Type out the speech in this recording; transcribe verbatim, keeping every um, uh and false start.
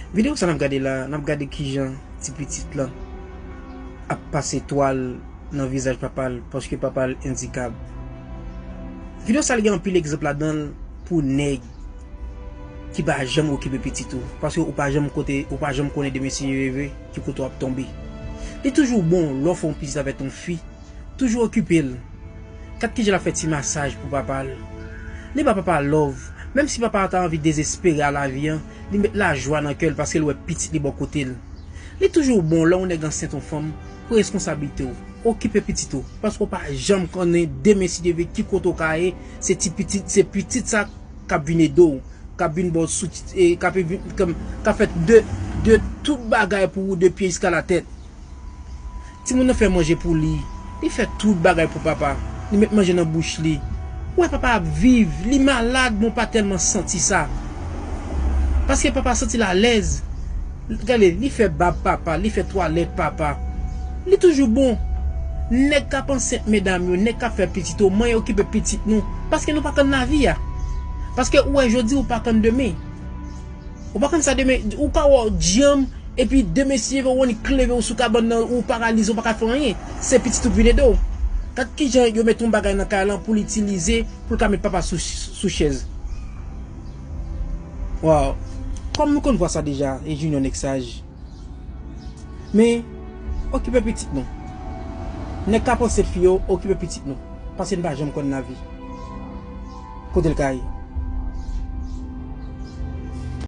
Videyo sa n ap gade la, n ap gade kijan ti pitit lan ap pase twal nan vizaj papa l paske papa l andikap. Videyo sa li gen anpil egzanp ladan l pou nèg ki pa janm okipe pitit ou, paske ou pa janm kote, ou pa janm konnen demen si Dye vle ki kote w ap tonbe. Li toujou bon lè w fè yon pitit avèk yon fi, toujou okipe l. Gad kijan l ap fè ti masaj pou papa l. Li ba papa love. Menm si papa a ta anvi dezespere a lavi an, li met lajwa nan kè l paske l wè pitit li bò kote l. Li toujou bon lè yon nèg ansent yon fanm, pran responsablite w. Okipe pitit ou, paske w pa janm konnen demen si Dye vle ki kote w ka ye, se ti pitit, se pitit sa k ap vin ede w, k ap vin ba w sou, e, k ap vin, k ap fè de, de tout bagay pou ou, de pye jiska latèt. Timoun nan fè manje pou li. Li fè tout bagay pou papa. Li met manje nan bouch li. Ou wè papa ap viv. Li malad, men w pa tèlman santi sa. Paske papa santi l alèz. Gade, li fè bab papa, li fè twalèt papa. Li toujou bon. Nèg k ap ansent medam yo, nèg k ap fè pitit yo, manyen okipe pitit nou. Paske nou pa konn lavi a. Paske ou wè jodi, ou pa konn demen. Ou pa konn sa demen, ou ka wè w djanm, epi demen si Dye vle ou annik leve ou sou kabann nan, ou paralize, ou pa ka fè anyen. Se pitit ou k vin ede w. Gad kijan yo met yon bagay nan kay lan pou l itilize, pou l ka met papa sou, sou chèz. Waw. Kòm nou konn vwa sa deja, e Junior nèg saj. Men, okipe pitit nou. Nèg k ap ansent fi yo, okipe pitit nou. Paske n pa janm konn lavi. Kote l ka ye.